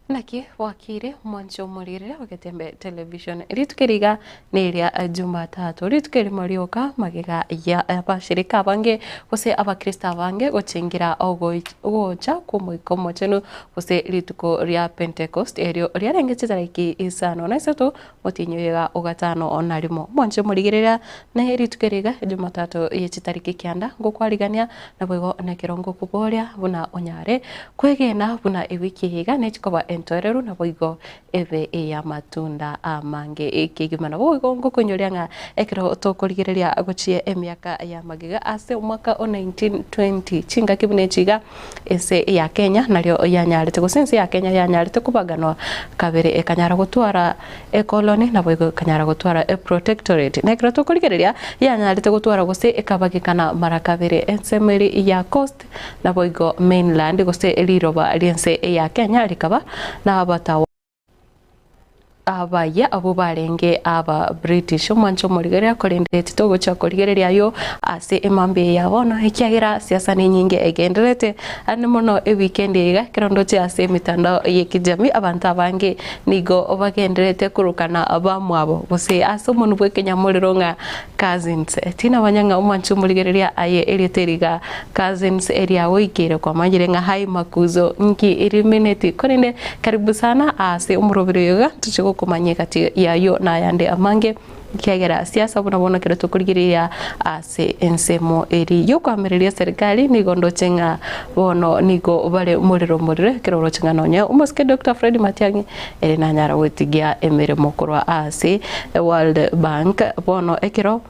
Naki bwakire mwanche omorire ogetembe television rituko eri iga neria Jumatatu rituko erimo rioka magega ya abashirika abange gose abakristo abange gochengera ogocha kw'omoika omochenu gose rituko ria Pentecost erio riarenge chitariki isano na isato Omotienyi oyo o gatano na rimo. Mwanche omorigereria ne rituko eri iga Jumatatu ye chitariki kianda ngokwarigania naboigo nekero ngokoboria buna onyare kwegena buna ewiki eye iga nechikoba entoereru naboigo ebe eyamatunda amange kegima. Naboigo ngokoinyoria ng'a ekero tokorigereria gochia emiaka ya magega ase omwaka o 1920 chingaki buna echi iga Ense ya Kenya nario yanyarete gose ense ya Kenya yanyarete kobaganwa kabere ekanyara gotwara ekoloni naboigo ekanyara gotwara eprotectorate. Na ekero tokorigereria yanyarete gotwara gose ekabagekana mara kabere ensemo eri ya coast naboigo mainland gose riroba riense ya Kenya rikaba nabatawa Abayia abwo barenge aba British. Omwanche omorigereria korende titogochia korigereria ayio ase emambia eye ya bono ekiagera siasa nenyinge egendererete ande mono ewikendi eye iga ekero ndoche ase emitandao ye kijamii abanto abange nigo bagendererete korokana bamwabo gose ase omonwe bwa ekenyamorero ng'a cousins. Tinamanya ng'a omwanche omorigereria aye erieta eri iga Cousins eria goikeire kwamanyire ng'a hai makuzo nki rimineti korende karibu sana ase omoroberi oyo iga toche gokomanya egati yayio nayande amange ekiagera siasa buna bono ekero tokorigereria ase ensemo eri yokoamereria eserikali nigo ndoche ng'a bono nigo bare morero morero ekero oroche ng'a nonye omosike Doctor Fred Matiang'i ere nanyara gotigia emeremo korwa ase World Bank bono ekero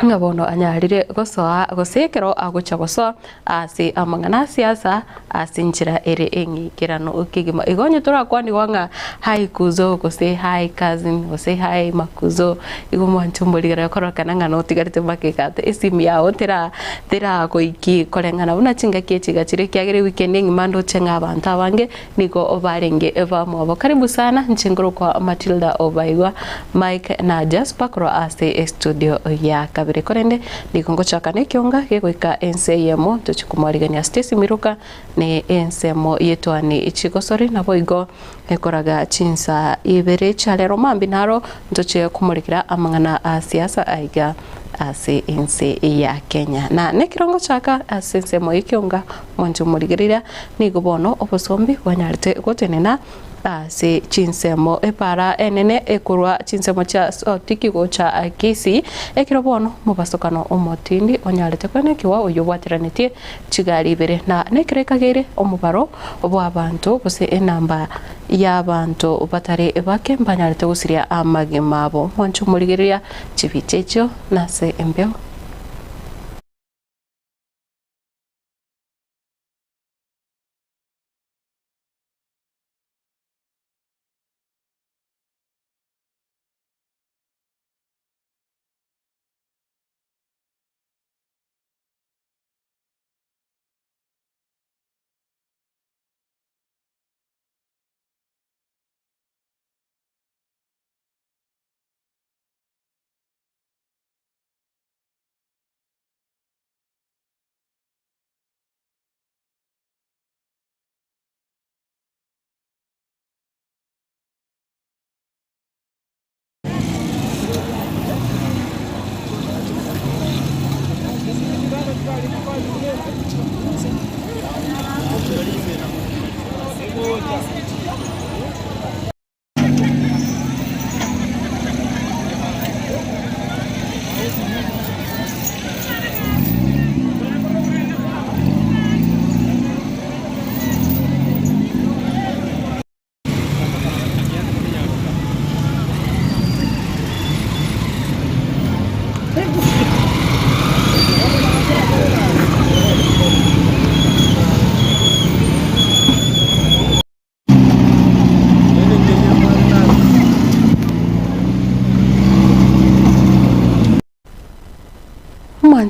Ng'a bono anyarire gosoa, gose ekero agocha gosoa ase amang'ana a siasa ase enchera ere eng'ikeranu kegima. Igo onye torakwanigwa ng'a hi kuzo gose hi cousin gose hi makuzo, igo mwanche omorigera kororekana ng'a notigarete magega ate esimu yago tera teragoiki koreng'ana buna chingaki echi iga chire ekiagera ewikendi engima ndoche ng'a abanto abange Nigo barenge bamwabo. Karibu sana inche nkorokwa Matilda Obaigwa, Mike na Jasper korwa ase estudio ya kabere. Korende nigo ngochaka nekionga gegoika ense eyemo tochie komwarigania Stacy Miruka ne ensemo yetwani chigosori naboigo ekoraga chinsa ibere chia rero mambia naro ntochie komorekera amang'ana a siasa aiga ase ense ya Kenya. Na nekero ngochaka ase ensemo yekionga Mwanche omorigereria, nigo bono obosombi bwanyarete gotenena ase chinsemo epaara enene ekorwa chinsemo chia Sotiki gocha Kisii, ekero bono mobasokano omotindi onyarete kwenekigwa oyio obwateranetie chigari ibere, na nekero ekageire omobaro bw'abanto gose enamba y'abanto batari bake mbanyarete gosiria amagima abo. Mwanche omorigereria chibicha echio nase embeo.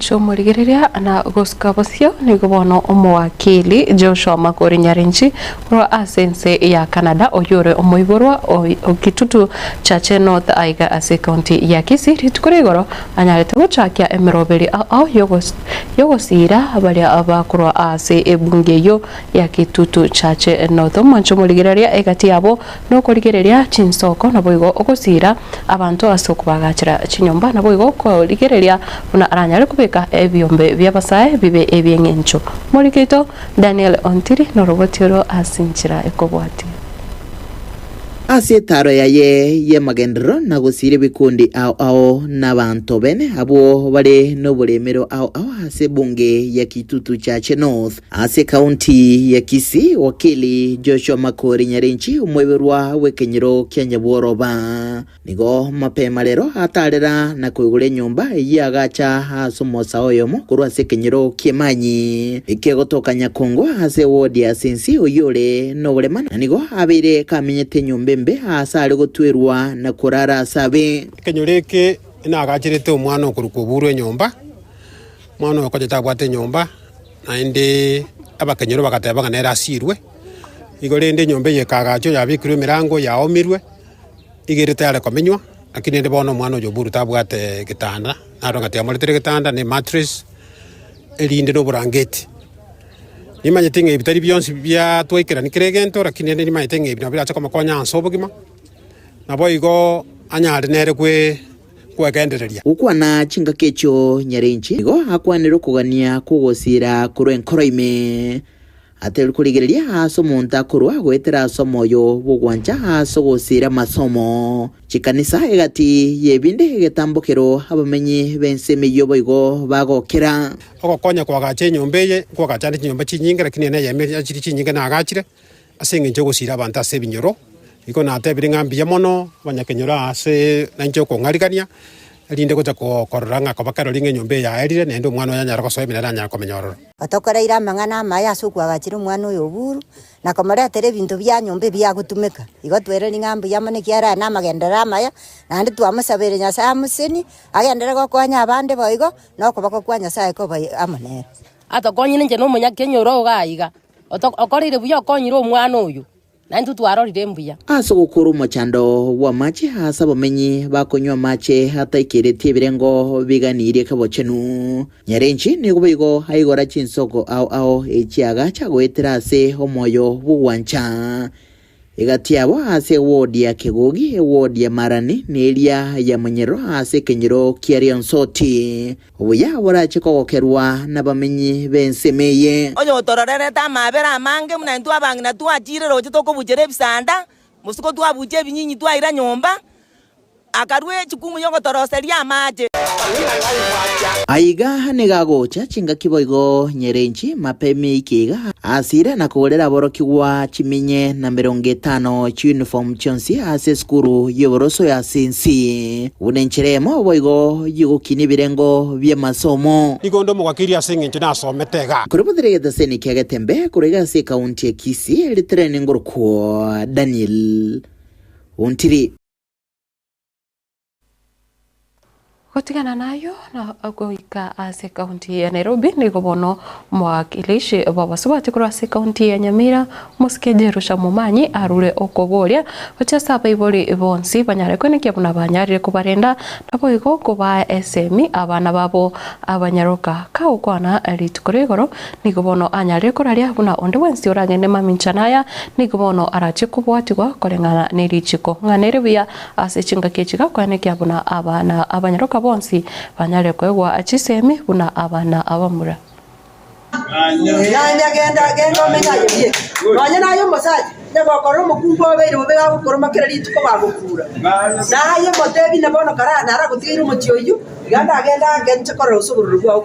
Omwancho omorigereria na gosuka bosio nigo bono omowakili Joshua Makori Nyarinchi korwa ase ense ya Canada oyio ore omoiborwa o Kitutu Chache North aiga ase ekaunti ya Kisii rituko ria igoro anyarete gochakia emeroberi ao yogosiira baria bakorwa ase ebunge eyio ya Kitutu Chache North. Omwancho omorigereria egati yabo Nokorigereria chinsoko, naboigo ogosiira abanto ase okobagachera chinyomba, naboigo korigereria buna aranyare kobeka ebiombe bi'abasae bibe ebi'engencho. Moriki oito Daniel Ontiri noroboti oro ase enchera ekobwatia. Ase etaaro yaye y'emagenderero na gosiira ebikundi ao ao nabanto bene abwo bare noboremero ao ao ase ebunge ya Kitutu Chache North. Ase ekaunti ya Kisii, Wakili Joshua Makori Nyarinchi, omoiborwa bw'ekenyoro kia Nyabworoba, nigo mapema rero atarera na koigora enyomba eyio agacha ase omosae oyomo korwa ase ekenyoro ki'Emanyi ekegotoka Nyakongo ase ewodi ya Sinsi oyio ore noborema na nigo abeire kamenyete enyomba embe aase are gotwerwa na korara ase abe. Ekenyoro eke nagacherete omwana okorokwa Oburu enyomba, omwana oyo konya tabwate enyomba. Naende abakenyoro bagateba ng'a nere asiirwe. Igo rende enyomba eye ekaagachwa yabekirwe emerango yaomirwe, iga ere tayare komenywa, lakini rende bono omwana oyo Oburu tabwate getanda, narora ng'a tiamoretire egetanda na emattress, erinde na oborangeti. Nimanyete ng'a ebi tari bionsi biatwaikerani kera egento, lakini rende nimanyete ng'a ebi nabo birache komokonya ase obogima, naboigo anyare nere gwe. kwegendereria. Gokwana chingaki echio nyarenchi nigo akwanire okogania kw'ogosiira korwa enkoro ime, atari korigereria aase omonto akorwa goetera ase omoyo bw'ogwancha ase ogosiira amasomo, chikanisa egati y'ebinde egetambokero abamenyi b'ense emeyio boigo bagokera. Ogokonya koagacha enyomba eye, nkoagacha ande chinyomba chinyinge, lakini eye neyemo eria chiri chinyinge naagachire, Ase engencho y'ogosiira abanto ase ebinyoro, nigo natebire ng'a mbuya mono abanyakenyoro aase nainche okong'arigania, erinde gocha korora ng'a koba kerori ng'a enyomba eye yaerire, naende omwana oye anyare gosoa ime naende anyare komenya ororo. Otokoreire amang'ana amaya ase okoagachera omwana oyo Oburu, na komoretera ebinto bia nyomba ebiagotumeka. Igo twereri ng'a mbuya mono ekiagera aya namagenderero amaya, naende twamosabeire Nyasae amosenie, agenderere gokonya abande boigo, na okoboko kwa Nyasae kobe amo nere. Atokonyire inche nomonyakenyoro iga iga. Okoreire buya okonyire omwana oyo, na intwe twarorire mbuya. Ase ogokora omochando bw'amache ase abamenyi bakonywa amache ataikeretie ebirengo biganirie kebochenu. Nyarenchi nigo boigo aigora chinsoko ao ao echiagacha goetera ase omoyo bw'ogwancha. Egati yabo ase ewodi ya Kegogi, ewodi ya Marani, na eria ya Monyero ase ekenyoro kia Rionsoti. Obuya borache kogokerwa nabamenyi b'ensemo eye. Oyotororerete amaabera amange buna intwe abang'ina twachiire roche tokobuchera ebisanda, mosiko twabucha ebinyinyi twaira nyomba, Akarua echukumu y'ogotoroseria amache. Aiga nigo agocha chingaki boigo nyerenchi mapemi ikiga asire na kogorera aborokigwa chiminye na 50 chiuniform chionsi ase esukuru y'oboroso ya Sinsi buna enchera eyemo boigo y'ogokinia ebirengo bi'amasomo. Nigo onde omogwakeri ase engencho nasomete iga. Korwa egetaseni kia Getembe korwa iga ase ekaunti ya Kisii, ritreni ngorokwo Daniel Ontiri. Gotigana nayio na goika ase ekaunti ya Nairobi nigo bono omowakilishi bw'abasubati korwa ase ekaunti ya Nyamira omosike Jerusha Momanyi arure okoboria gochia ase abaibori bonsi banyare koenekia buna banyarire kobarenda naboigo kobaa esemi abana babo abanyaroka. Kagokwana rituko ria igoro Nigo bono anyarire koraria buna onde bwensi oragende mamincha aya, nigo bono arachie kobwatigwa koreng'ana ne richiko, ng'a nere buya ase chingaki echi gakoenekia buna abana abanyaroka bonsi banyare koegwa chisemi buna abana abamura. Naende genda, genda omenye aye bieka. Nonya naye omosacha, onye gokorora omokungu obeire bobe gagokoroma kera rituko bagokuura, naye motebi na bono kara naragotigeire omochie oyio, Iga ndagende ange inche korora gose obororo bwao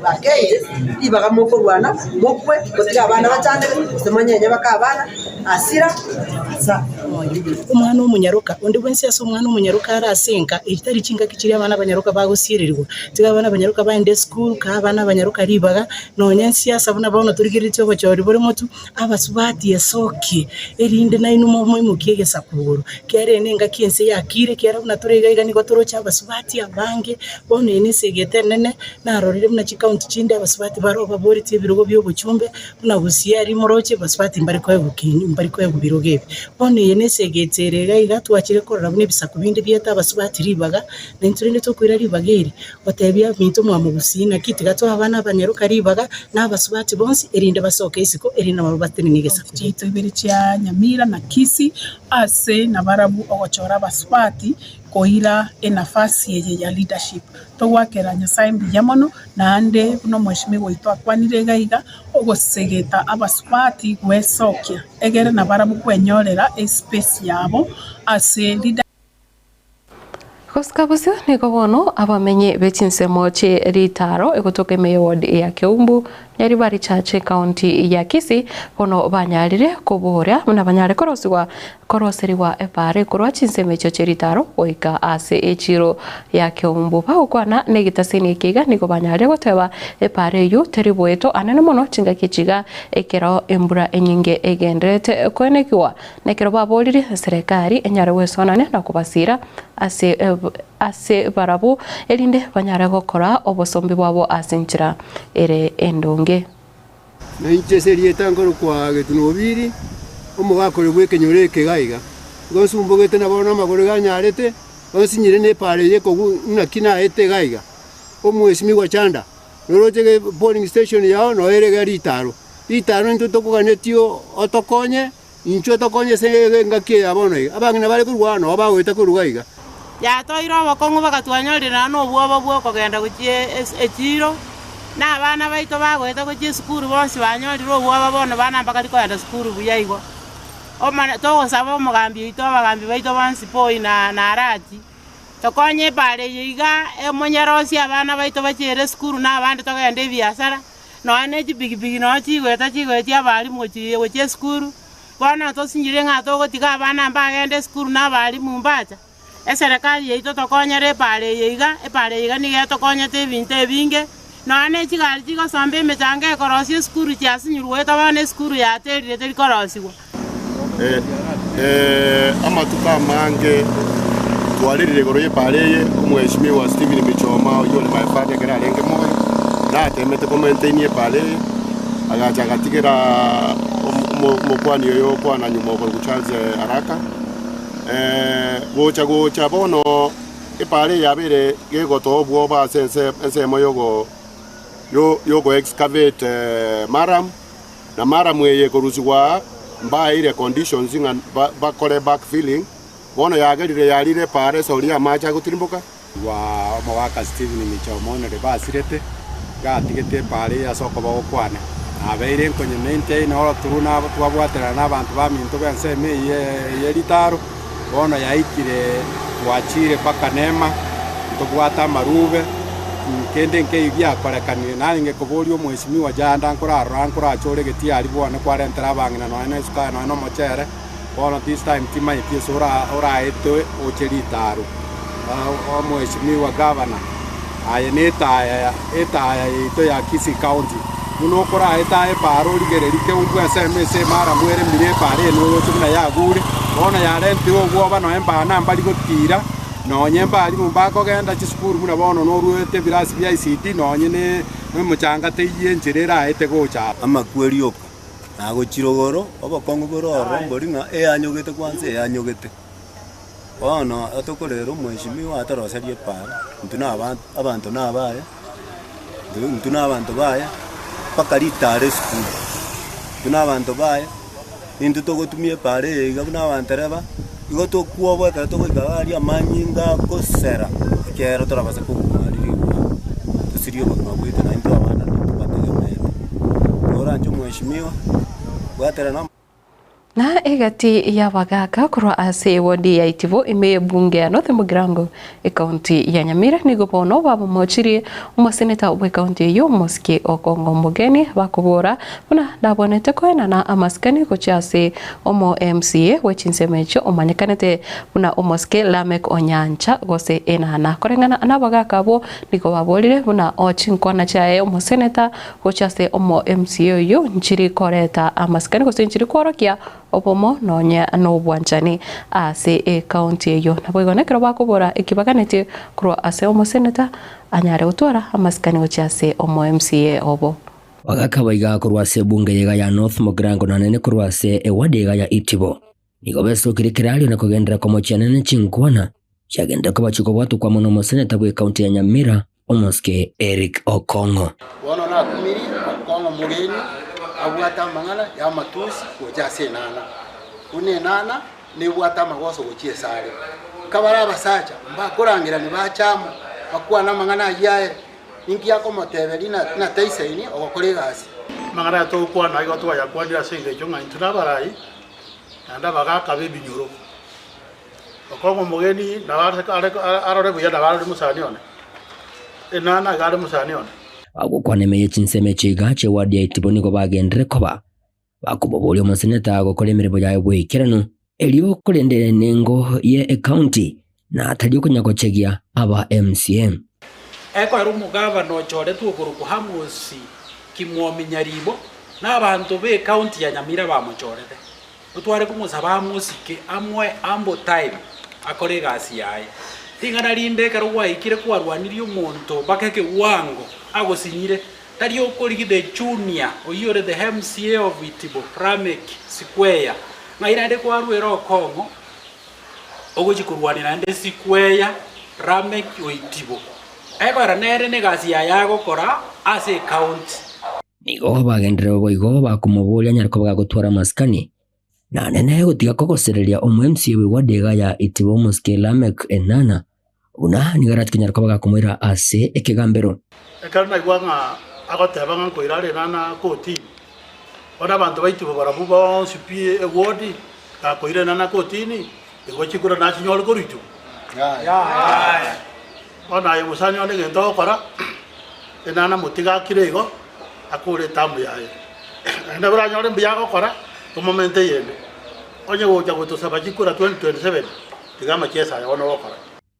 bwakeire, ribaga mokorwana, mokwe, gotiga abana bachandeke, gose monyenye baka abana, asira, asa. Omwana omonyaroka, onde bwensi ase omwana omonyaroka are ase enka, echi tari chingaki chiria abana abanyaroka bagosiererigwa. Tiga abana abanyaroka baende esukuru, kaa abana abanyaroka ribaga, nonya ensiasa buna bono torigereretie obochori bore motwe, abasubati esoki. Moimokie, erinde nainwe moimokie egesaku igoro. Ekiagera eye nengaki ense yakire, ekiagera buna tore iga iga nigo toroche abasubati abange, bono eye nesegete enene, narorire buna chikaunti chinde abasubati baroo baboretie ebirogo bia obochumbe, buna Gusii aria moroche abasubati mbare koegwa ki mbari koegwa birogo ebi. Bono eye nesegete ere iga iga twachire korora buna ebisaku binde biete abasubati ribaga, na intwe rende tokoira ribaga eri, gotebia minto mwamogusii naki tiga toe abana abanyaroka ribaga, na abasubati bonsi, erinde basoke isiko, erinde nabarabwo batenene egesaku. Chiaito ibere chia Nyamira na Kisii ase nabarabwo ogochora abasubati koira enafasi eye ya leadership. Togoakera Nyasae mbuya mono naende buna omweshimiwa oito akwanire iga iga, ogosegeta abasubati gwesokia egere nabarabwo kwenyorera espace yabo ase leadership. Gosika bosio nigo bono abamenyi be chinsemo chie ritaro egotoka ime ye ward ya Keumbu, Nyaribari Church ekaunti ya Kisii bono banyarire koboria buna banyare korosigwa koroserigwa epaara ekorwa chinsemo echio chie ritaro goika ase echiro ya Keumbu. Bagokwana negetasini eke iga nigo banyarire goteba epaara eyio teri boeto anene mono chingaki echi iga ekero embura enyinge egendererete koenekiwa Na ekero baboririe eserekari enyare gwesonania na kobasiira ase ase barabwo, erinde banyare gokora obosombi bwabo ase enchera ere endonge. Na inche ase erieta nkorokwa Getuno Obiri, omogaka bw'ekenyoro eke iga iga. Igo nsumbogete na bono amagoro iga anyarete, onsinyire nepaara eye ekogwa naki naete iga iga. Omwesimigwa Chanda, noroche ge polling station yao noyo ere iga ritaro. Ritaro intwe tokoganetie otokonye, Inchuo tokonye ase engaki eye ya bono iga. Abang'ina bare korwa aa nao bagoeta korwa iga. Yatoeire obokong'u bagatwanyorera nobwoba bw'okogenda gochia echiiro, na abana baito bagoeta gochia esukuru bonsi banyorire obwoba bono bana mbakari kogenda sukuru buya igo. Omone togosaba omogambi oito abagambi baito bonsi Moi na Arati, tokonye epaara eye iga emonyerosie abana baito bachiere esukuru na abande togende ebiasara. Nonya ne chipigipigi nonya chigoeta chigoetia abalimu gochia gochia esukuru, bono tosinyire ng'a togotiga abana mbagende esukuru na abalimu mbacha, eserekari yaito tokonyere epaara eye iga, epaara eye iga nigo etokonyete ebinto ebinge, nonya ne chigari chigosomba emechango ekorosia esukuru chiasinyirwe goeta bono esukuru yaterire teri korosiwa. Amatuko amange twarerire igoro y'epaara eye, omweshimiwa Stephen Michoma oyio ore my father ekero arenge moyo, natemete ko maintain epaara eye, agacha agatigera omokwani oyo okwana nyuma okorokwa Charles Araka, gocha gocha bono epaara eye yabeire gegotoa obwoba ase ensemo yogo yogo excavate murram. Na maramu eye ekorusigwa aa, mbaeire conditions ng'a bakore backfilling, bono yagerire yarire epaara esauri y'amache agotirimboka. Igwa omogaka Stephen Michoma onere basirete, iga atigete epaara eye ase okoboko kwane. Nabeire nkonyena intee na oroturu nabo twabwaterana nabanto baminto b'ensemo eye ye ritaro, bono yaikire twachire mpaka Nema, ntobwate amarube. Kende nkeiyo giakorekanire, narenge koboria omwesimigwa Janda nkorarora nkorachore egetii aria bwane kwarentera abang'ina nonya ne esukari nonya nomochere, bono this time timanyeti ase oraetwe oche ritaro. Omwesimigwa Gavana, aye netaya etaya yaito ya Kisii County, buna okoraete aye epaara origererie keumbu ensemo ase emaramu ere mire epaara eye noroche buna yagure, bono yarentire obwoba nonya embana mbari gotira. Nonye mbarimu mbakogenda chisukuru buna bono noruete ebirasi bia ICT nonye nomochanga teiyo enchera eraete gocha. Amakweri oka, na gochia rogoro, obokong'u bore ororo mbori ng'a eyanyogete kwansa eyanyogete. Bono etokorera omweshimiwa atoroserie epaara, intwe na aba abanto na abaye, intwe na abanto baye, mpaka ritaro esukuru, intwe na abanto baye. Intwe togotumia epaara eye iga buna abantereba, igo tokwoboa ekero togoika iga aria amanyinga agosera, ekiagera torabase koguma aria riguma, tosirie obogima bwaito na intwe abana ntobategemeete. Toranche omweshimiwa, bwaterana. Na egati y'abagaaka korwa ase ewodi ya Itibo ime y'ebunge ya North Mugirango Ekaunti ya Nyamira nigo bono bamomochirie omoseneta bw'ekaunti eyio Omosike Okong'o Omogeni bakobora buna nabwanete koenana amasikani gochia ase omo MCA bwe chinsemo echio omanyekanete buna Omosike Lameck Onyancha gose Enana. Koreng'ana nabagaka abwo nigo baborire buna o chinkwana chiaye omoseneta gochia ase omo MCA oyio nchiri koreta amasikani gose nchiri kworokia. obomo nonya nobwanchani ase ekaunti eyio. Naboigo nekero bakobora eki baganetie korwa ase omoseneta anyare gotwara amasikani gochia ase omo MCA obo. Bagakaba iga korwa ase ebunge yaiga ya North Mugirango na nene korwa ase ewadi iga ya Itibo. Nigo besokire kerario na kogenderera komochiana ne chinkwana chiagenderera koba chikobwatokwa amo nomoseneta bw'ekaunti ya Nyamira, Omosike Eric Okong'o. Bono nakumirie Okong'o omogeni abwate amang'ana y'amatusi gocha ase enana, buna enana nebwate amagoso gochia esare. Nkabare abasacha mbakorangerania bache amo, bakwane amang'ana ayio aye, ninki akomoteberia ng'a taisaini ogokora egasi. Amang'ana aya togokwana igo twayakwanire ase engencho ng'a intwe nabarai, naende abagaaka b'ebinyoro. Okong'a omogeni nabo arore buya nabo arore mosani one, enana iga are mosani one. Bagokwana ime ye chinsemo echi iga chi'eward ya Itibo nigo bagenderere koba bakomoboria omoseneta gokora emeremo yaye bw'eikeranu, erio korende nengo ye ecounty na tari okonya gochegia aba MCA. Ekoera omogavana ochoretwe okorokwa Amos Kimwomi Nyaribo na abanto b'ecounty ya Nyamira bamochorete. Totware komosaba amosike amoe ample time akore egasi yaye. Ring'ana rinde ekero gwaikire kwarwanirie omonto mpaka ekewango agosinyire, tari okorigia the junior oyio ore the MCA of Itibo Lameck Sikweya, ng'ai naende kwarwera okong'o ogochia korwania naende Sikweya Lameck o Itibo. Ekogera nere negasi yaye agokora ase ecounty. Nigo bagenderere boigo bakomoboria anyare koba gagotwara amasikani, na nene gotiga kogosereria omo-MCA bw'ewadi iga ya Itibo omosike Lameck Enana, buna nigo arachie konyara koba gakomoira ase ekegambero. Ekero naigwa ng'a agoteba ng'a nkoira are Enana kotini, bono abanto ba Itibo barabwo bonsi pi ewodi gakoira Enana kotini, igo chikura nachinyore korwa Itibo? Yaya. Bono aye omosani one egento ogokora, Enana motige akire igo, akore etamu yaye. Naende oranyore mbuya agokora, tomomente eyende. Onye gocha gotosaba chikura 2027, tiga amachiesa aya bono ogokora.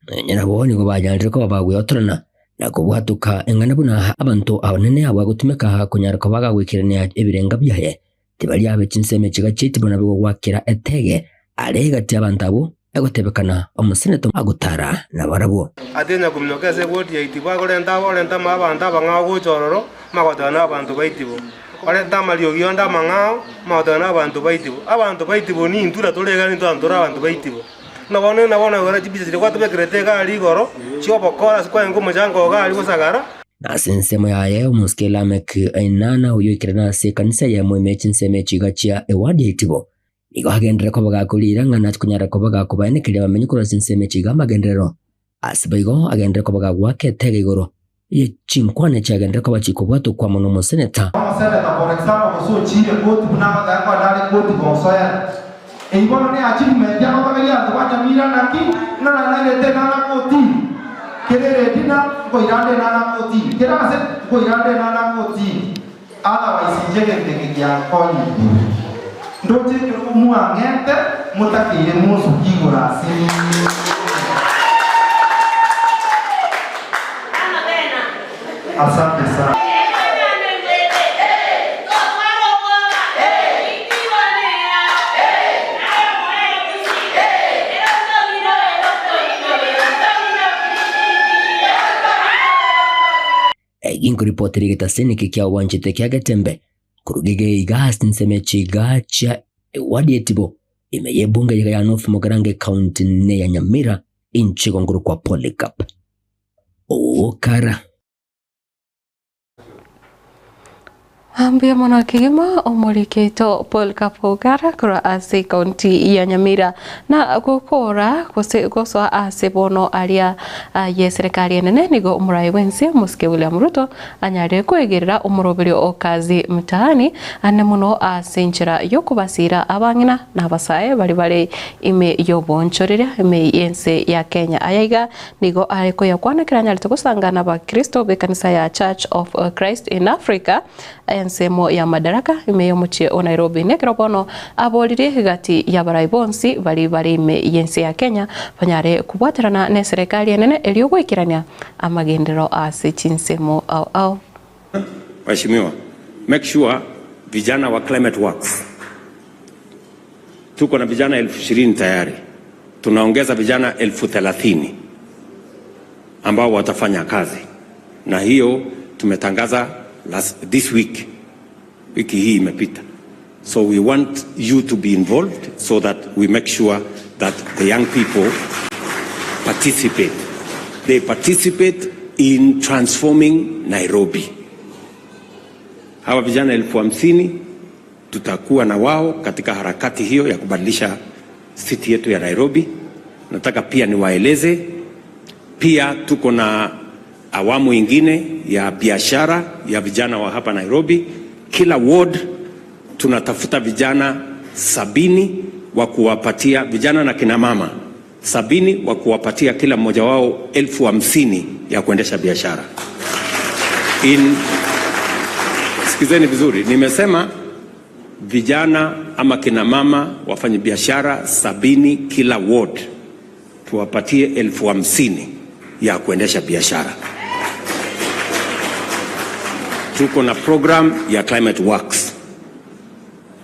Nonya nabo nigo banyarire koba bagweotorana na kobwatoka eng'ana buna abanto abanene abwo agotumeka konyara koba gagoikerania ebirenga biaye, tibari abe chinsemo echiga chiaitibwa nabe gogwakera etege are egati y'abanto abwo egotebekana omoseneto agotara nabarabwo. Atinya kominyoka ase egoti ya Itibo akorenta orente abanto abang'ao gocha ororo, amagoteba nabanto ba Itibo. Orente amariogi onde amang'ao, amagoteba nabanto ba Itibo. Abanto ba Itibo nintwe na tore iga nintwe tore abanto ba Itibo. Buna bono na bono igoro chibisa chiria gwatobekerete iga aria igoro, chi'obokora ase kwarenge omochango iga aria gosagara. Na ase ensemo yaye omosike Lameck Einana oyio oikerana ase ekanisa eyemo ime chinsemo echiga chia ewadi ya Itibo, nigo agenderere koba gakoriira ng'a nache konyara koba gakobaenekeria bamenye korwa ase ensemo echiga amagenderero. Ase boigo agenderere koba gagoaka etega igoro ye chinkwana chiagenderere koba chikobwatokwa amo nomoseneta. Omoseneta for example gose ochiire koti buna agoteba nkoenda are koti gonsoera. Eyio bono ne achievement agotogeria abanto ba Nyamira naki ng'a nairete enana kotini, kere eredina nkoirande enana kotini, kera ase nkoirande enana kotini. Otherwise inche egento eke giankonyire. Ndoche ekerogo mwang'ete motakeire monsuki igoro ase. Asante sana. Ginkoripotera egetaseni eke kia obwanchete kia Getembe korwa iga ase ensemo echiga chia ewadi etibo ime y'ebunge yaiga ya North Mugirango ecounty neya Nyamira inche igo nkorokwa Polycarp Okara. Mbuya mono kegima omoriki oito Polycarp Ogara korwa ase ekaunti ya Nyamira na gokora gose gosoa ase bono aria y'eserekari enene nigo omorai bw'ense omosike William Ruto anyarire koegerera omoroberio o Kazi Mtaani ane mono ase enchera y'okobasiira abang'ina na abasae baria bare ime y'oboonchoreria ime y'ense ya Kenya. Aya iga Nigo are koyakwana ekero anyarete gosanga n'Abakristo b'ekanisa ya Church of Christ in Africa ensemo ya Madaraka ime y'omochie o Nairobi. Nekero bono aboririe gati y'abarai bonsi baria bare ime y'ense ya Kenya banyare kobwaterana n'eserekari enene erio goikerania amagenderero ase chinsemo ao ao. Waheshimiwa, make sure vijana wa Climate Works. Tuko na vijana 20,000 tayari, tunaongeza vijana 30,000 ambao watafanya kazi, na hiyo tumetangaza last, this week, wiki hii imepita. So we want you to be involved so that we make sure that the young people participate. They participate in transforming Nairobi. Hawa vijana 50,000 tutakuwa na wao katika harakati hiyo ya kubadilisha city yetu ya Nairobi. Nataka pia niwaeleze pia tuko na awamu ingine ya biashara ya vijana wa hapa Nairobi. Kila ward tunatafuta vijana 70 wa kuwapatia vijana na kina mama 70 wa kuwapatia kila mmoja wao 50,000 ya kuendesha biashara. In, sikizeni vizuri, nimesema vijana ama kina mama wafanye biashara 70 kila ward, tuwapatie 50,000 ya kuendesha biashara. Tuko na program ya Climate Works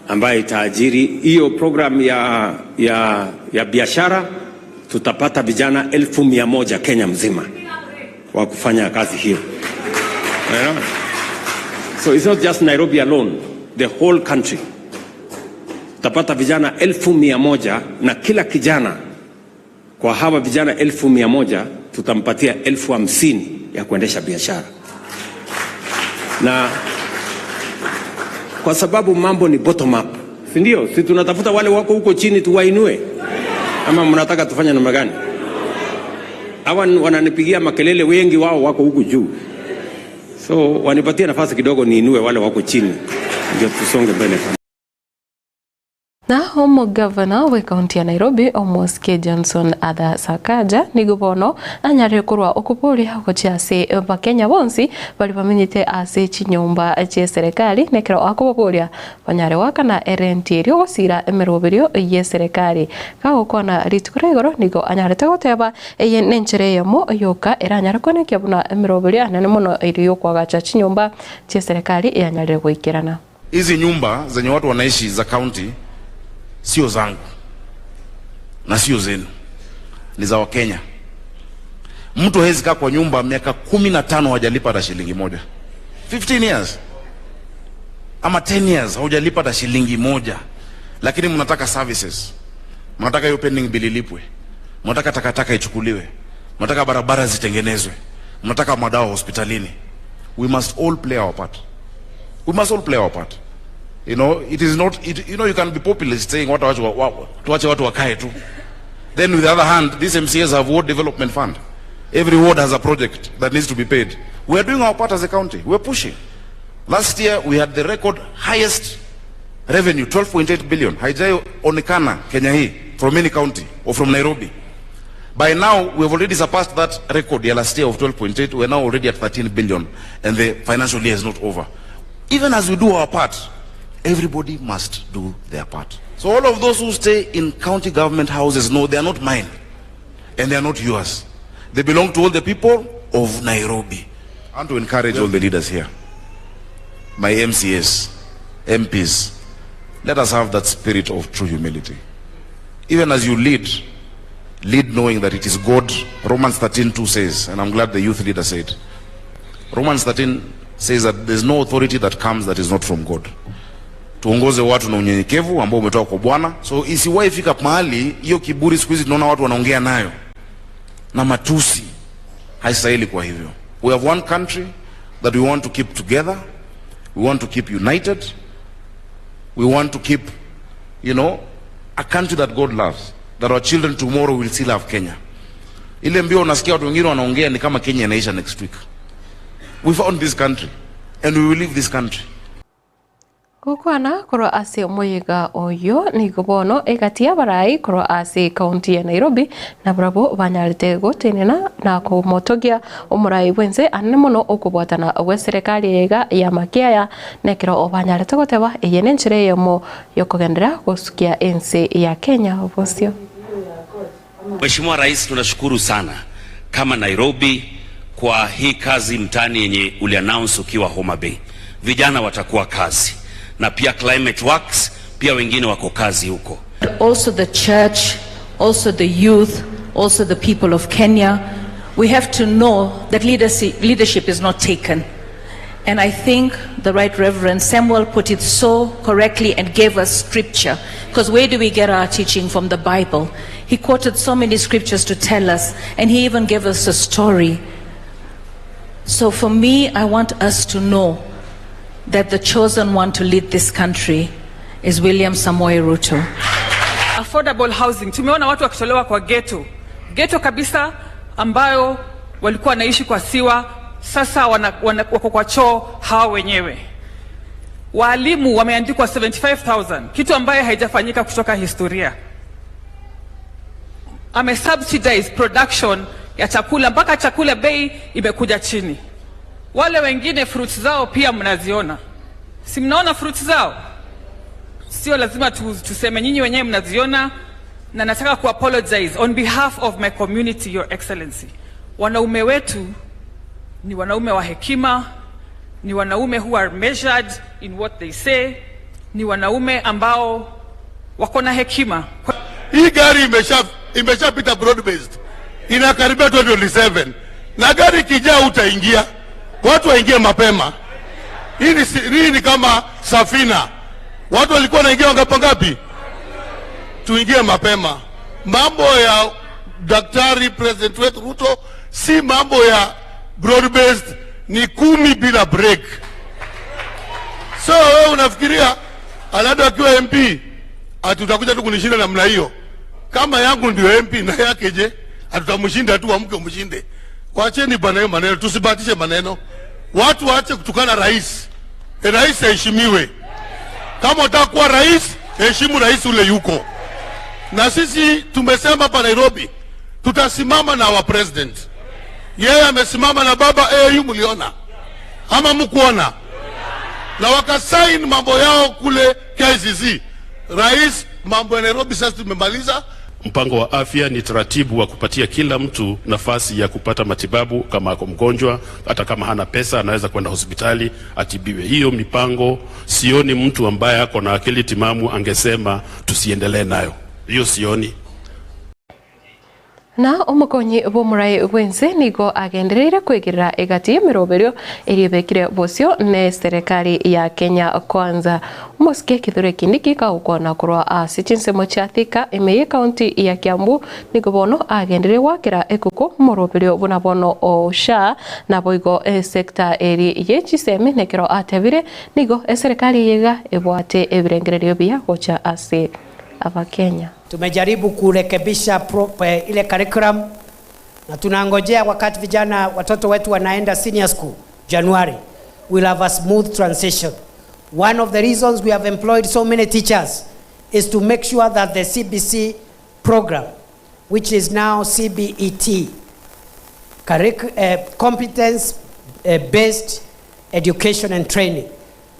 ambayo itaajiri hiyo program ya biashara. Tutapata vijana 100,000 Kenya mzima wa kufanya kazi hiyo. Yeah. So it's not just Nairobi alone, the whole country. Tutapata vijana 100,000 na kila kijana kwa hawa vijana 100,000 tutampatia 50,000 ya kuendesha biashara. Na kwa sababu mambo ni bottom up, si ndio? Si tunatafuta wale wako huko chini tuwainue, ama mnataka tufanye namna gani? Hawa wananipigia makelele, wengi wao wako huku juu, so wanipatie nafasi kidogo niinue wale wako chini, ndio tusonge mbele. Na omogavana bw'ekaunti ya Nairobi Omosike Johnson Arthur Sakaja nigo bono anyarire korwa okoboria gochia ase Abakenya bonsi baria bamenyete ase chinyomba chi'eserekari nekero akobaboria banyare goakana erenti erio gosira emeroberio y'eserekari. Gagokwana rituko ria igoro nigo anyarete goteba eye nenchera eyemo yoka eranyare koenekia buna emeroberio anene mono erio yokoagacha chinyomba chi'eserekari eyanyarire goikerana. Hizi nyumba zenye watu wanaishi za county sio zangu na sio zenu, ni za Wakenya. Mtu hawezi kaa kwa nyumba miaka 15 hajalipa hata shilingi moja. 15 years ama 10 years haujalipa hata shilingi moja, lakini mnataka services, mnataka hiyo pending bill ilipwe, mnataka takataka ichukuliwe, mnataka barabara zitengenezwe, mnataka madawa hospitalini. We must all play our part. We must all play our part. You know, it is not, it, you know, you can be populist saying watu wache wa, tuache watu wakae tu. Then with the other hand, these MCAs have ward development fund. Every ward has a project that needs to be paid. We are doing our part as a county. We are pushing. Last year, we had the record highest revenue, 12.8 billion. Haijaonekana Kenya hii from any county or from Nairobi. By now, we have already surpassed that record ya last year of 12.8. We are now already at 13 billion, and the financial year is not over. Even as we do our part, everybody must do their part. So all of those who stay in county government houses know they are not mine, and they are not yours. They belong to all the people of Nairobi. I want to encourage all the leaders here, my MCAs, MPs, let us have that spirit of true humility. Even as you lead, lead knowing that it is God. Romans 13:2 says, and I'm glad the youth leader said, Romans 13 says that there's no authority that comes that is not from God. Tuongoze watu na unyenyekevu ambao umetoka kwa Bwana. So isiwahi fika mahali hiyo kiburi, siku hizi tunaona watu wanaongea nayo na matusi, haistahili. Kwa hivyo we have one country that we want to keep together, we want to keep united, we want to keep, you know, a country that God loves, that our children tomorrow will still have Kenya. Ile mbio unasikia watu wengine wanaongea ni kama Kenya inaisha next week. We found this country and we will leave this country. Gokwana korwa ase omoyega oyio nigo bono egati y'abarai korwa ase ekaunti ya Nairobi nabarabwo banyarete gotenena na komotogia omorai bwense anene mono okobwatana gwe serikali eyeiga ya makiaya nekero banyarete goteba eye nenchera eyemo yokogenderera gosukia ense ya Kenya bosio. Mheshimiwa Rais, tunashukuru sana kama Nairobi kwa hii kazi mtaani yenye uliannounce ukiwa Homa Bay. Vijana watakuwa kazi na pia Climate Works, pia wengine wako kazi huko. Also the church, also the youth, also the people of Kenya. We have to know that leadership is not taken. And I think the Right Reverend Samuel put it so correctly and gave us scripture. Because where do we get our teaching from? The Bible. He quoted so many scriptures to tell us, and he even gave us a story. So for me, I want us to know that the chosen one to lead this country is William Samoei Ruto. Affordable housing. Tumeona watu wakitolewa kwa ghetto. Ghetto kabisa ambayo walikuwa wanaishi kwa siwa, sasa wana, wana, wako kwa choo hawa wenyewe. Waalimu wameandikwa 75,000, kitu ambayo haijafanyika kutoka historia. Ame subsidize production ya chakula mpaka chakula bei imekuja chini. Wale wengine fruits zao pia mnaziona, si mnaona fruits zao? Sio lazima tu, tuseme, nyinyi wenyewe mnaziona, na nataka ku apologize on behalf of my community, Your Excellency. Wanaume wetu ni wanaume wa hekima, ni wanaume who are measured in what they say, ni wanaume ambao wako na hekima. Hii gari imesha imeshapita broad based, inakaribia 2027 na gari ikijaa utaingia, watu waingie mapema. Hii ni, hii ni kama safina, watu walikuwa wanaingia wangapi ngapi? Tuingie mapema. Mambo ya daktari president wetu Ruto si mambo ya broad based, ni 10 bila break. So wewe unafikiria Alado akiwa MP ati utakuja tu kunishinda namna hiyo? Kama yangu ndio MP na yake je? Atutamshinda tu, amke umshinde. Wacheni bwana hiyo maneno, tusibahatishe maneno. Watu waache kutukana rais. E, rais aheshimiwe. Kama unataka kuwa rais, heshimu rais ule yuko. Na sisi tumesema hapa Nairobi tutasimama na our president. Yeye amesimama na baba AU, mliona ama mkuona? Na wakasain mambo yao kule KICC. Rais, mambo ya Nairobi sasa tumemaliza. Mpango wa afya ni taratibu wa kupatia kila mtu nafasi ya kupata matibabu. Kama ako mgonjwa, hata kama hana pesa, anaweza kwenda hospitali atibiwe. Hiyo mipango sioni mtu ambaye ako na akili timamu angesema tusiendelee nayo, hiyo sioni. Na omokonyi bw'omorai bw'ense nigo agendereire kwegerera egati y'emeroberio eria ebekire bosio ne serikali ya Kenya Kwanza. Omosike Kithure Kindiki kagokwana korwa ase chinsemo chia Thika ime ye county ya Kiambu nigo bono agendereire gwakera ekuku omoroberio buna bono o SHA naboigo esector eri ye chisemi nekero atebire nigo eserikali eyeiga ebwate ebirengererio biya gocha ase Abakenya. Tumejaribu kurekebisha ile curriculum na tunangojea wakati vijana watoto wetu wanaenda senior school January, we'll have a smooth transition. One of the reasons we have employed so many teachers is to make sure that the CBC program, which is now CBET, competence based education and training.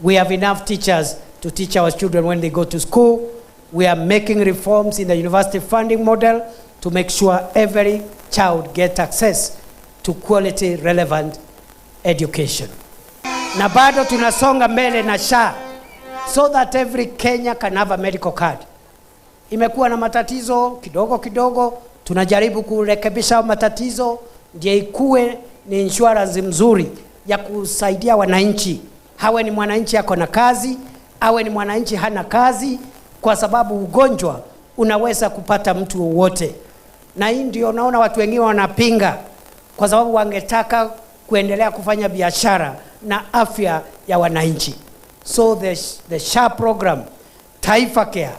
We have enough teachers to teach our children when they go to school. We are making reforms in the university funding model to make sure every child gets access to quality relevant education. Na bado tunasonga mbele na SHA so that every Kenya can have a medical card. Imekuwa na matatizo kidogo kidogo, tunajaribu kurekebisha matatizo ndiye ikuwe ni insurance mzuri ya kusaidia wananchi, hawe ni mwananchi ako na kazi, awe ni mwananchi hana kazi, kwa sababu ugonjwa unaweza kupata mtu wowote. Na hii ndio naona watu wengine wanapinga, kwa sababu wangetaka kuendelea kufanya biashara na afya ya wananchi. So the SHA program, Taifa Care,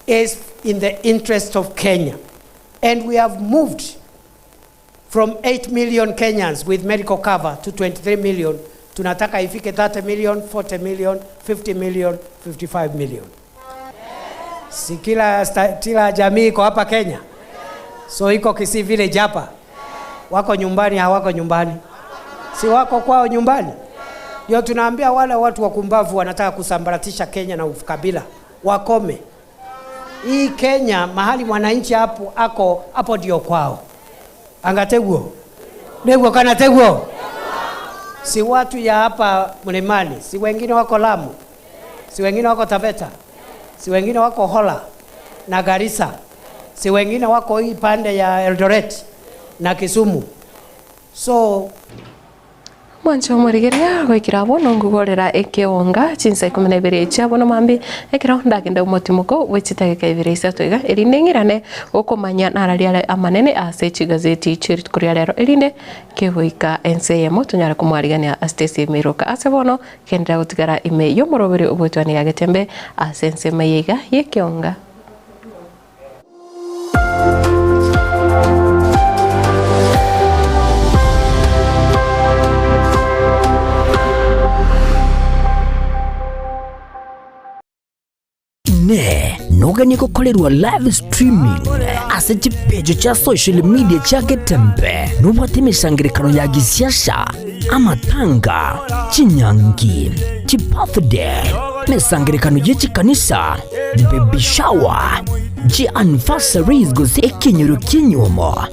is in the interest of Kenya. And we have moved from 8 million Kenyans with medical cover to 23 million. Tunataka ifike 30 million, 40 million, 50 million, 55 million. Si kila jamii iko hapa Kenya? So iko Kisii village hapa. Wako nyumbani, hawako nyumbani? Si wako kwao nyumbani? Ndio tunaambia wale watu wakumbavu wanataka kusambaratisha Kenya na ukabila wakome. Hii Kenya mahali mwananchi hapo ako hapo ndio kwao. Angateguo. Neguo kana teguo. Si watu ya hapa mlimani, si wengine wako Lamu, si wengine wako Taveta, si wengine wako Hola. na Garissa, si wengine wako hii pande ya Eldoret na Kisumu. So Mwanche omorigereria goikera bono ngogorera ekeonga chinsa ikomi na ibere chia bono mambi ekero ndagenda omotimoko bwe chitageka ibere isato iga erinde ng'irane gokomanya nararia are amanene ase chigazeti chia rituko ria rero erinde kegoika ense eyemo tonyare komwarigania ase Stacy Miroka ase bono kenderera gotigara ime y'omoroberi obwetwani ya Getembe ase ensemo eye iga y'ekeonga. Inee! Noganie gokorerwa live streaming ase chipeji chia social media chia Getembe? Nobwate emesangerekano ya gisiasa, amatanga, chinyangi, chibirthday, emesangerekano ye chikanisa, baby shower, chi anniversaries gose ekenyoro ki'enyuomo,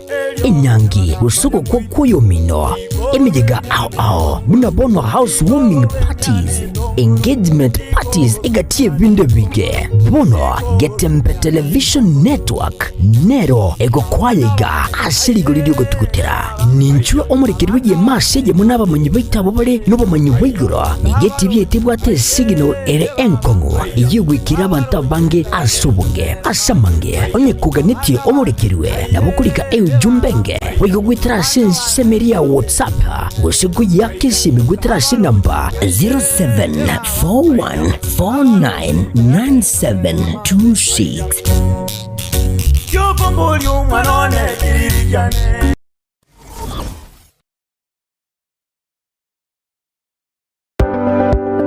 enyangi gose ogokwa kw'oyomino, emeyega ao ao buna bono house warming parties, engagement parties egati y'ebinto ebinge. Bono Getembe Television Network nero egokwaya iga ase rigori ri'ogotugutera. Ninchwe omorekeri bw'egeema ase eyemo n'abamanyi baito abwo bare nobomanyi bwa igoro. Nigo etibi yaito ebwate esignal ere enkong'u ey'ogwikera abanto abange ase obonge. Ase amange, onye koganetie omorekerwe, nabo okorika eujumbe enge boigo goetera ase ensemo eria ya WhatsApp gose koyeaka esimi goetera ase enamba 0741499726.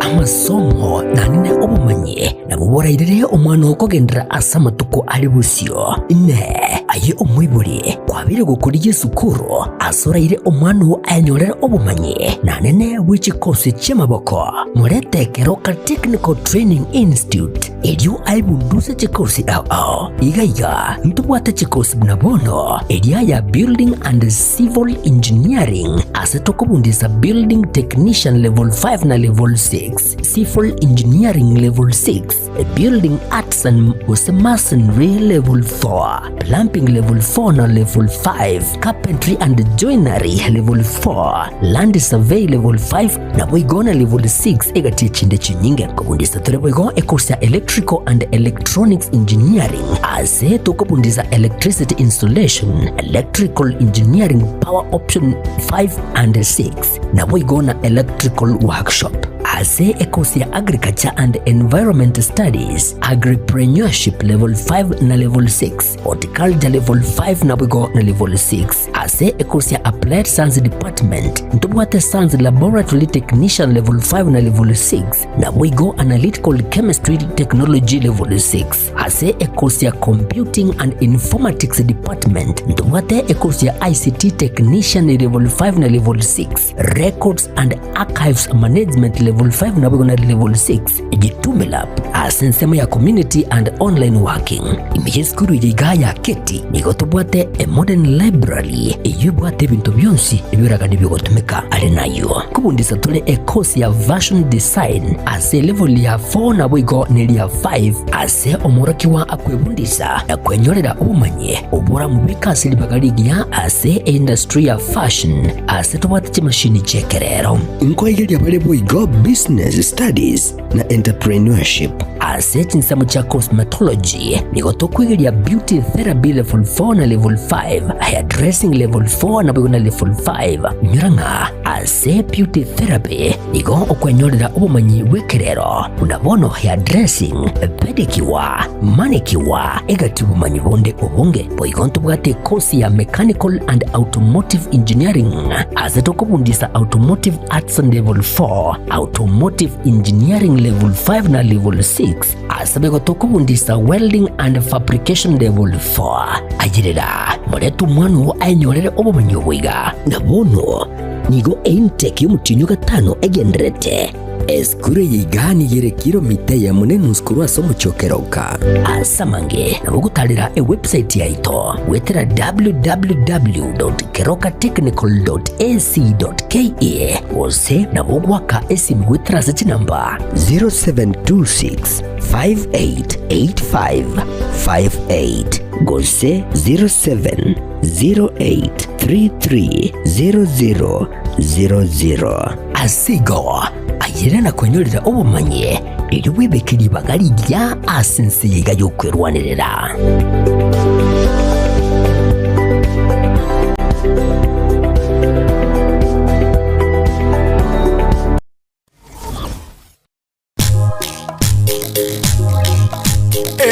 Amasomo naende obomanyi nabwo borairere omwana oo kogenderera ase amatuko are bosio. Inee! Aye omoibori, kwabeire gokorigia esukuru ase oraire omwana oo ayenyorere obomanyi naende bwe chikosi chi'amaboko? Morete Keroka Technical Training Institute erio aebunduse chikosi ao ao. Iga iga ntobwate chikosi buna bono eria ya Building and Civil Engineering ase tokobundisa Building Technician Level 5 na Level 6, Civil Engineering Level 6, Building Arts and gose Masonry Level 4, Plumbing Level 4 na Level 5, Carpentry and Joinery Level 4, Land Survey Level 5 Naboigo na level 6 egati echinde chinyinge. Nkobundisa tore boigo ecourse ya Electrical and Electronics Engineering ase tokobundisa Electricity Installation, Electrical Engineering Power Option 5 and 6 naboigo na Electrical Workshop. Ase ecourse ya Agriculture and Environment Studies, Agripreneurship level 5 na level 6, Horticulture level 5 naboigo na level 6. Ase ekosi ya Applied Science Department ntobwate Science Laboratory Technician level 5 na level 6, naboigo Analytical Chemistry Technology level 6. Ase ekosi ya Computing and Informatics Department ntobwate ekosi ya ICT Technician level 5 na level 6, Records and Archives Management level 5 naboigo na level 6. Jitume Lab ase ensemo ya Community and Online Working. Ime y'esukuru eye igaa ya Keti nigo tobwate a modern library eyio ebwate ebinto bionsi ebioragani bigotumeka. Are nayio nkobundisa tore e course ya Fashion Design ase elevel ya 4 naboigo neria 5 ase omworokigwa akwebundisa na kwenyorera obomanyi oboramobeke ase ribaga rigiya ase eindustry ya fashion ase tobwate chimashini chi'ekerero. Nkoigeria bare boigo Business Studies na Entrepreneurship. Ase chinsemo chia Cosmetology nigo tokoigeria Beauty Therapy Level 4 na Level 5, Hairdressing Level 4 naboigo na Level 5. Inyora ng'a ase Beauty Therapy nigo okwenyorera obomanyi bw'ekerero buna bono hairdressing, pedicure, manicure, egati obomanyi bonde obonge. Boigo ntobwate ekosi ya Mechanical and Automotive Engineering ase tokobundisa Automotive Arts Level 4, Automotive Engineering Level 5 na Level 6 ase boigo tokobundisa Welding and Fabrication Level 4. Ayerera, morete omwana oo aenyorere obomanyi obo iga. Na bono. Nigo eintake y'omotienyi o gatano egendererete. Esukuru eye iga nigo ere kilomita eyemo na enusu korwa ase omochie o Keroka. Ase amange nabo ogotarera ewebsite yaito goetera www.kerokatechnical.ac.ke gose nabo ogoaka esimi goetera ase chinamba 0726 588558 gose 0708330000. Ase igo, ayerera na kwenyorera obomanyi, erio bwebeke ribaga rigiya ase ense eye iga y'okwerwanerera.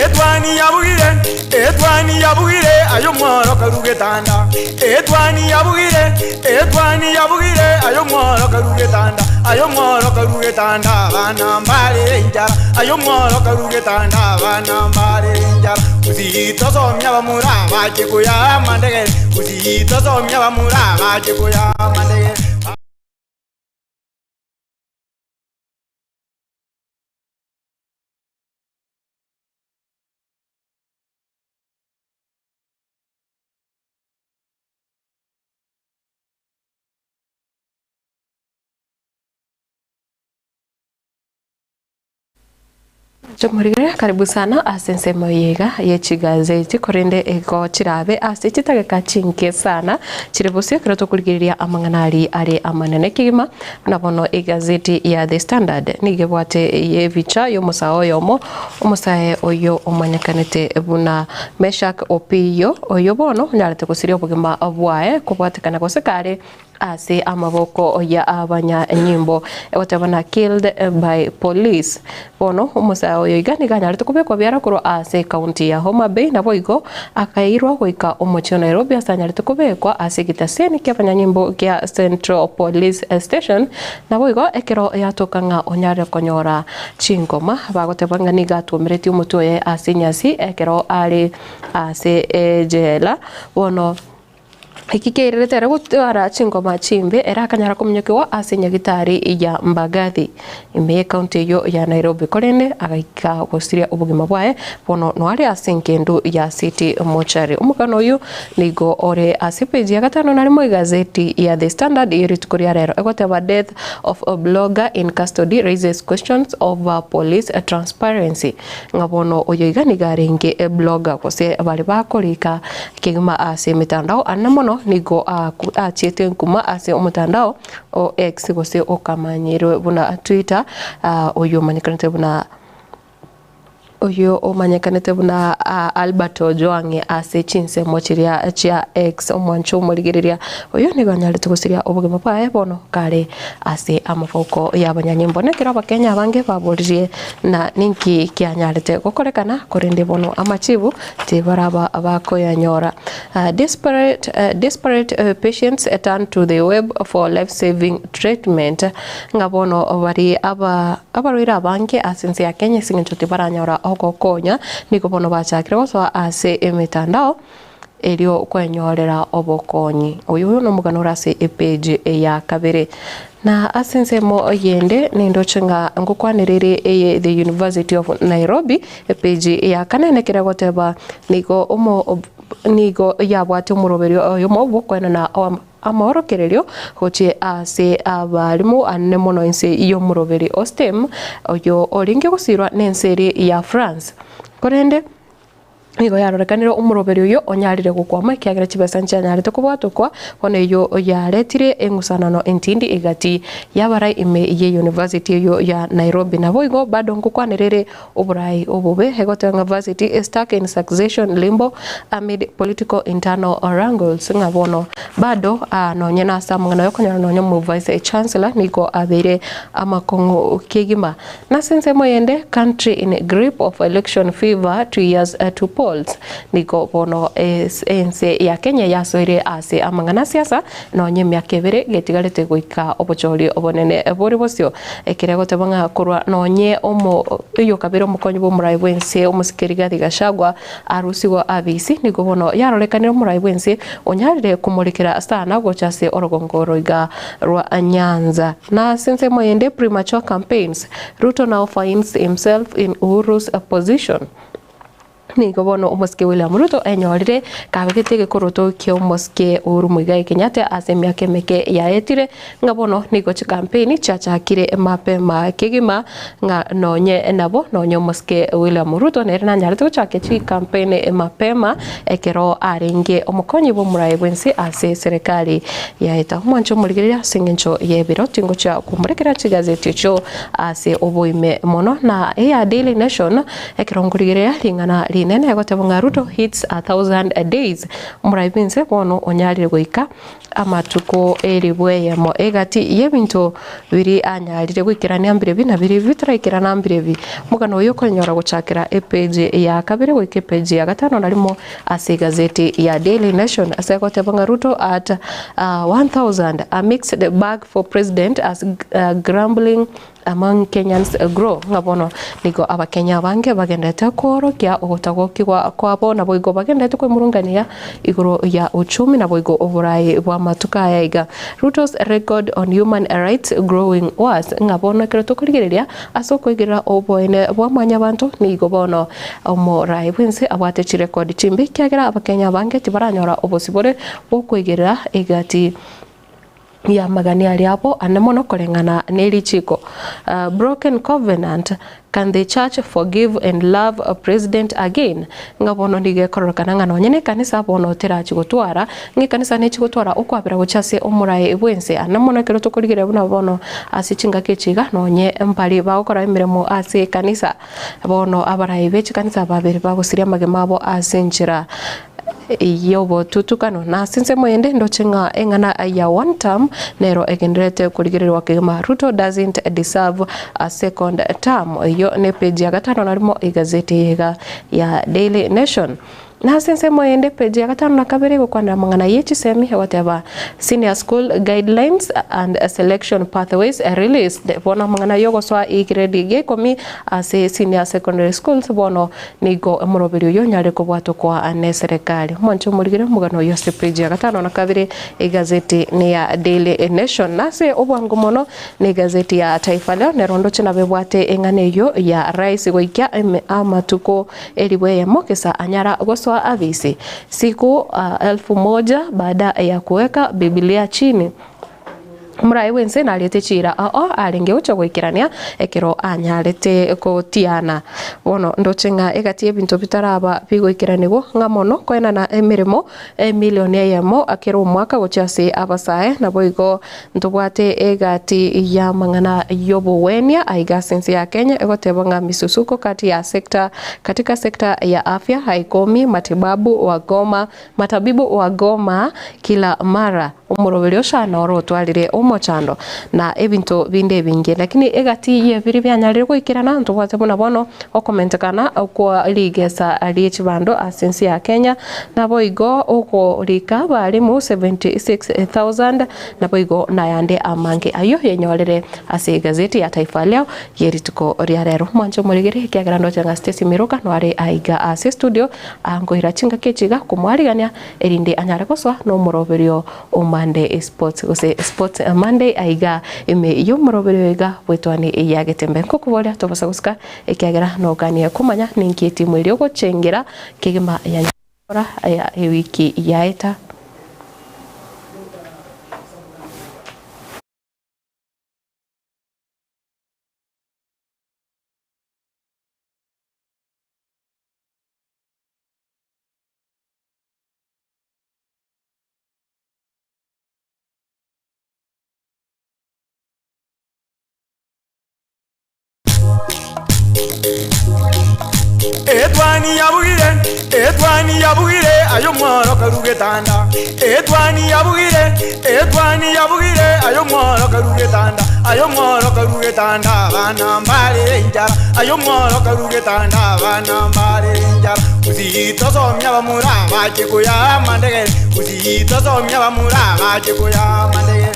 Etwani yabugire, etwani yabugire, aye omworo karu getanda. Etwani yabugire, etwani yabugire, aye omworo karu getanda. Aye omworo karu getanda, abana mbarere enchara. Aye omworo karu getanda, abana mbarere enchara. Gusii tosomia abamura abache koya amandegere. Gusii tosomia abamura abache koya amandegere. Chomorigere karibu sana ase ensemo eye iga ye chigazeti korende igo chirabe ase chitageka chinke sana chire bosio ekero tokorigereria amang'ana aria are amanene kegima buna bono egazeti ya The Standard nigo ebwate ebicha y'omosae oyomo omosae oyo omanyekanete buna Meshack Opiyo oyo bono onyarete gosiria obogima bwaye kobwatekana gose kare Ase amaboko ya abanyanyimbo, egoteba na killed by police. Bono omosae oyo iga nigo anyarete kobekwa biara korwa ase ecounty ya Homa Bay naboigo akairwa goika omochie o Nairobi ase anyarete kobekwa ase egetaseni kiabanyanyimbo gia Central Police Station naboigo ekero yatoka ng'a onyare konyora chingoma bagoteba ng'a nigo atuomeretie omotwe oye ase enyasi ekero are ase ejela bono Eki keirerete ere gotwara chingoma chimbe, ere akanyara kominyokigwa ase nyagitari ya Mbagathi, ime y'ecounty eyio ya Nairobi, korende agaika gosiria obogima bwaye bono noare ase engendu ya City Mortuary. Omogano oyio nigo ore ase epeji ya gatano na rimo egazeti ya The Standard ye rituko ria rero egoteba Death of a blogger in custody raises questions over police transparency. Ng'a bono oyo iga nigo arenge eblogger gose baria bakorika kegima ase emetandao ane mono nigo achiete nkuma ase omotandao o X gose okamanyirwe buna Twitter oyio omanyekanete buna oyio omanyekanete buna Albert Ojwang ase chinsemo chiria chia X omwancho omorigereria oyo nigo anyarete gosiria obogima bwaye bono kare ase amaboko y'abanyanyimbo. Nekero abakenya abange baboririe na ninki kianyarete gokorekana korende bono amachibu tibaraba bakoyanyora. Desperate, desperate patients turn to the web for life-saving treatment. Ng'a bono bari aba abarwaire abange ase ense ya Kenya ase eng'encho tibaranyora ogokonya, nigo bono bachakire gosoa ase emetandao erio kwenyorera obokonyi. Oyo nomogano ore ase epage ya kabere. Na ase ensemo yende nindoche ng'a ngokwanera ere eye the University of Nairobi, epage ya kane nekero egoteba nigo omo nigo yabwate omoroberio oyomo bw'okoenana amaorokererio gochia ase abalimu anene mono inse y'omoroberi o STEM oyo orenge gosirwa nense eria ya France. Korende Nigo yarorekanire omoroberi oyio onyarire gokwama, ekiagera chibesa nchianyarete kobwatokwa, bono eyio yaretire eng'usanano entindi egati y'abarai ime ye university eyio ya Nairobi. Naboigo bado ngokwanera ere oborai obobe, egoteba ng'a varsity is stuck in succession limbo amid political internal wrangles, ng'a bono bado nonye nase amang'ana ayokonyora nonye omo vice chancellor nigo abeire amakong'u kegima. Nase ensemo eyende, country in grip of election fever 2 years to poll. polls. Nigo bono ense ya Kenya yasoire ase amang'ana a siasa nonye emiaka ebere getigarete goika obochori obonene bore bosio. Ekere goteba ng'a korwa nonye omo oyokabere omokonyi bw'omorai bw'ense omosike Rigathi Gachagua arusigwe abisi, nigo bono yarorekanire omorai bw'ense onyarire komorekera sana gocha ase orogongo roiga rwa Nyanza. Na ase ensemo yende premature campaigns, Ruto now finds himself in Uhuru's position. Nigo bono omosike William Ruto enyorire kabegete egekoroto ki'omosike Uhuru Muigai Kenyatta ase emiaka emeke yaetire, ng'a bono nigo chikampeni chiachakire mapema kegima ng'a nonye nabo nonye omosike William Ruto nere nanyarete gochakia chikampeni mapema ekero arenge omokonyi bw'omorai bw'ense ase eserekari yaeta. Omwanche omorigereria ase engencho y'ebiro tingochia komorekera chigazeti echio ase oboime mono na eya Daily Nation Ekero nkorigereria ring'ana rinene egoteba ng'a Ruto hits a thousand days, omorai bw'ense bono onyarire goika amatuko elifu eyemo egati y'ebinto biria anyarire goikerania mbirebi na biria bitaraikerana mbirebi. Omogano oyo okonyora gochakera epage ya kabere goika epage ya gatano na rimo ase egazeti ya Daily Nation ase egoteba ng'a Ruto at 1000, a mixed bag for president as grumbling Among Kenyans grow, ng'a bono nigo Abakenya abange bagenderete koorokia ogotagokigwa kwabo naboigo bagenderete kwemurungania igoro ya uchumi naboigo oborai bw'amatuko aya iga. Ruto's record on human rights growing worse, ng'a bono ekero tokorigereria ase okoigerera oboene bwa mwanyabanto nigo bono omorai bwense abwate chirekodi chimbe ekiagera Abakenya abange tibaranyora obosibore bw'okoigerera egati y'amagani aria abo ane mono koreng'ana ne richiiko. Broken covenant, can the church forgive and love president again? Ng'a bono nigo ekororekana ng'a nonye nekanisa bono terachi gotwara, ng'a ekanisa nechi gotwara okwabera gochia ase omorae bw'ense. Ane mono ekero tokorigereria buna bono ase chingaki echi iga nonye mbari bagokora emeremo ase ekanisa, bono abaraai be chikanisa babere bagosiria amagima abo ase enchera y'obotutukano. Na ase ensemo eyende ndoche ng'a eng'ana ya one term nero egendererete korigererigwa kegima. Ruto doesn't deserve a second term. Eyio ne page ya gatano na rimo egazeti eye iga ya Daily Nation. Na ase ensemo eyende page ya gatano na kabere egokwanera amang'ana ye chisemi egoteba Senior School Guidelines and Selection Pathways Released. Bono amang'ana yogosoa egrade gia ikomi ase senior secondary schools bono Nigo omoroberi oyio onyare kobwatokwa neserekari. Mwanche omorigere omogano oyio ase page ya gatano na kabere egazeti neya Daily Nation. Nase obwango mono negazeti ya Taifa Leo nero ndoche nabo ebwate eng'ana eyio ya rais goikia amatuko elifu eyemo gesa anyara gosoa abisi. Siku elfu moja baada ya kuweka Biblia chini. Omoraai bw'ense nariete chiira ao arenge gocha goikerania ekero anyarete gotiana. Bono ndoche ng'a egati y'ebinto bitaraba bigoikeranigwa ng'a mono koenana emeremo emilioni eyemo kera omwaka gochia ase abasae, naboigo ntobwate egati y'amang'ana y'obogwenia aiga ase ense ya Kenya egoteba ng'a misusuko kati ya sector katika sector ya afya haikomi matibabu wagoma Matabibu wagoma kila mara, omoroberi oshana oro otwarire omochando, na ebinto binde ebinge. Lakini egati y'ebiri bianyarire goikerana ntobwate buna bono okomentekana kwa rigesa rie chibando ase ense ya Kenya, naboigo okorika abalimu 76,000, naboigo nayande amange ayio yenyorire ase egazeti ya Taifa Leo ye rituko ria rero. Mwanche omorigere ekiagera ndoche ng'a Stacy Miruka noare aiga ase estudio Ankoira chingaki echi iga komoarigania, erinde anyare gosoa nomoroberio o Monday Sports gose Sports Monday aiga ime y'omoroberio iga bw'etwani ya Getembe. Nkokoboria tobosa gosika ekiagera noganie komanya ninki etimu eria ogochengera kegima ya Nyakora ya ewiki yaeta. Etwani yabugire. Etwani yabugire ayo mworo karugetanda Etwani yabugire Etwani yabugire ayo mworo karugetanda ayo mworo karugetanda bana mbare injara ayo mworo karugetanda bana mbare injara Uzitosomya bamura bache kuya mandegere Uzitosomya bamura bache kuya mandegere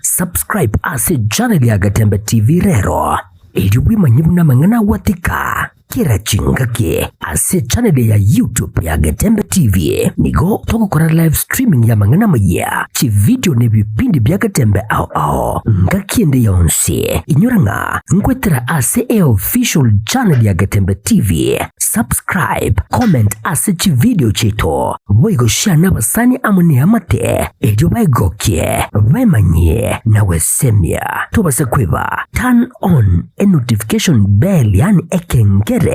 Subscribe ase channel ya Gatembe TV rero erio bwemanye buna amang'ana agwatika kera chingaki ase channel ya YouTube ya Getembe TV nigo togokora live streaming ya amang'ana amayia, chividio na ebipindi bia Getembe ao ao ngaki ende yonsi. Inyora ng'a nkwetera ase eofficial channel ya Getembe TV. Subscribe, comment ase chividio chiaito, boigo share nabasani amo neamate erio baegokie, baemanyie na gwesemia. Tobasa kweba turn on e notification bell yaani ekengere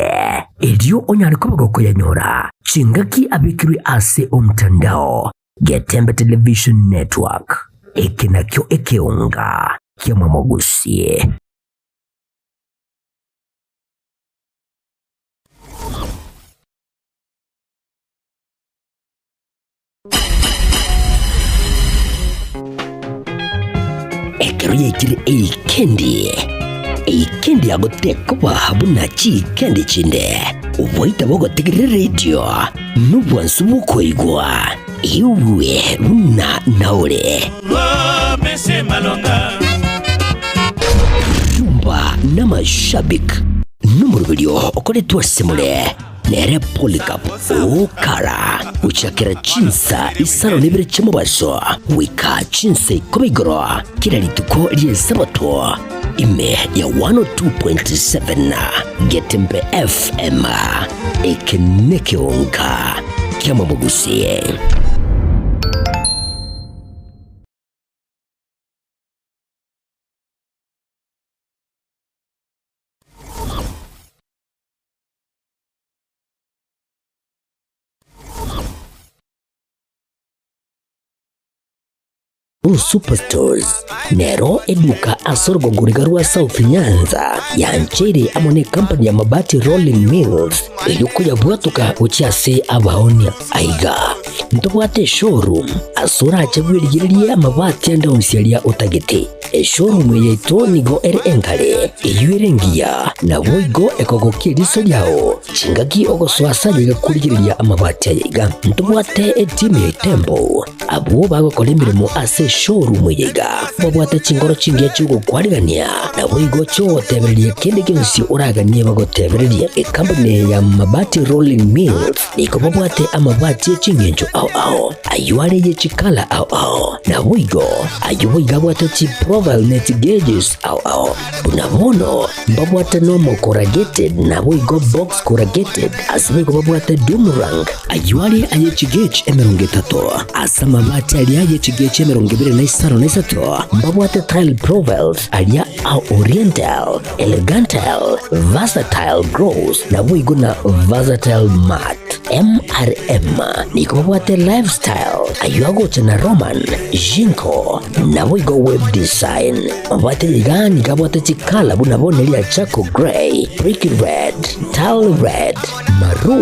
erio onyare koba gokoyanyora chingaki abekirwe ase omtandao. Getembe Television Network, eke nakio ekeonga ki'amamogusie. Ekero yaikire eikendi, eikendi yagotekoba buna chiikendi chinde, oboita bogotegerera eredio nobwansu bw'okoigwa, igwe buna naore. Rumba n'amashabik nomoroberio okoretwe ase more. Nere Polycarp okara gochakera chinsa isano na ibere chi'omobaso goika chinsa ikomi igoro kera rituko ri'Esabato, ime ya 102.7 Getembe FM. Eke nekeonka ki'amamogusie. Superstores nero eduka ase orogongo riga rwa South Nyanza yancheire amo ne company ya Mabati Rolling Mills erio koyabwatoka gochia ase abaonia. Aiga ntobwate eshowroom ase orache bwerigererie amabati ande onsi aria otagete. Eshowroom eye yaito nigo ere enkare, eyio ere engiya, naboigo ekogokia eriso riao. Chingaki ogosoa ase aye gakorigereria amabati aya iga. Ntobwate etimu ya Itembo, abwo bagokora emeremo ase eshowroom eye iga. Babwate chinkoro chingiya chi'ogokwarigania, naboigo chi'ogotebereria kende gionsi oraganie bagotebererie. Ekampuni eye ya Mabati Rolling Mills nigo babwate amabati e chingencho ao ao, ayio are ye chikala ao ao, naboigo ayio boigo abwate chiprofile ne chigeges ao ao. Buna bono mbabwate normal corrugated naboigo box corrugated, ase boigo babwate doom rank, ayio are aye chigauge 30, ase amabati aria aye chigauge 25 mbabwate tile profiles aria a oriental, elegantal, versatile gloss, naboigo na versatile matte. MRM nigo babwate lifestyle, ayio agocha na Roman, Jinko, naboigo web design. Mabwate iga nigo abwate chikala buna bono eria charcoal grey, brick red, tile red, maroon.